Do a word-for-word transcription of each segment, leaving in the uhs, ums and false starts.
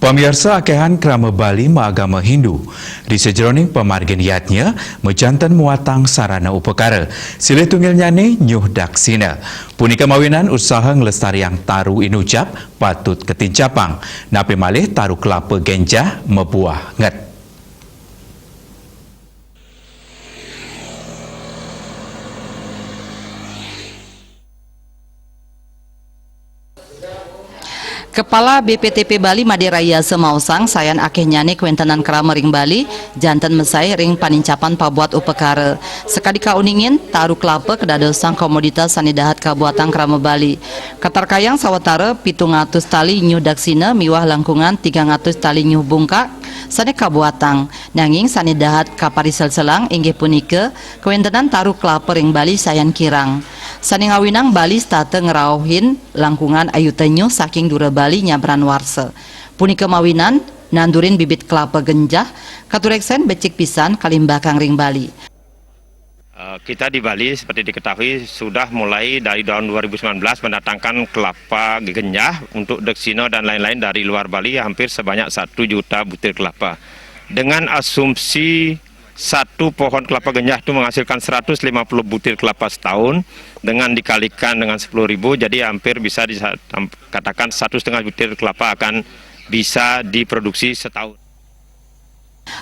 Pamiarsa, akéhan krama Bali maagama Hindu. Ri sajeroning pamargin yadnya majanten muatang sarana upakara. Silih tunggilnyané nyuh daksina. Punika mawinan usaha nglestariang taru inucap patut katincapang. Napi malih taru kelapa genjah mabuah nget. Kepala B P T P Bali Madé Rayasa maosang, sayan akéhnyané kawéntenan krama ring Bali, janten mesaih ring panincapan pabuat upakara. Sakadi kauningin, taru kelapa kadadosang komoditas sané dahat kabuatang krama Bali. Katarkayang sawatara pitung atus tali nyuh daksina miwah langkungan tigang atus tali nyuh bungkak sané kabuatang. Nanging sané dahat kaparisel-selang inggih punika kawéntenan taru kelapa ring Bali sayan kirang. Sané ngawinang Bali setata ngrauhin langkungan ayuta nyuh saking dura Bali nyabran warsa. Punika mawinan nandurin bibit kelapa genjah katureksen becik pisan kalimbakang ring Bali. Eh, kita di Bali, seperti diketahui, sudah mulai dari tahun dua ribu sembilan belas mendatangkan kelapa genjah untuk deksina dan lain-lain dari luar Bali, hampir sebanyak satu juta butir kelapa. Dengan asumsi satu pohon kelapa genjah itu menghasilkan seratus lima puluh butir kelapa setahun, dengan dikalikan dengan sepuluh ribu, jadi hampir bisa dikatakan satu setengah butir kelapa akan bisa diproduksi setahun.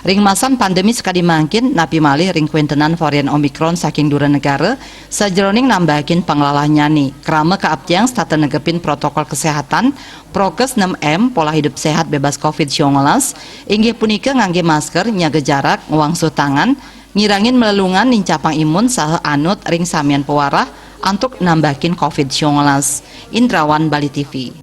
Ring masan pandemi sakadi mangkin, napi malih ring kawéntenan varian Omicron saking dura negara, sajeroning nambahakin panglalahnyane, krama kaaptiang setata negepin protokol kesehatan, prokes enam M, pola hidup sehat bebas covid sembilan belas, inggih punika nganggé masker, nyaga jarak, ngwangsuh tangan, ngirangin malelungan, nincapang imun, saha anut ring samian pawarah antuk nambahakin covid sembilan belas. Indrawan, Bali T V.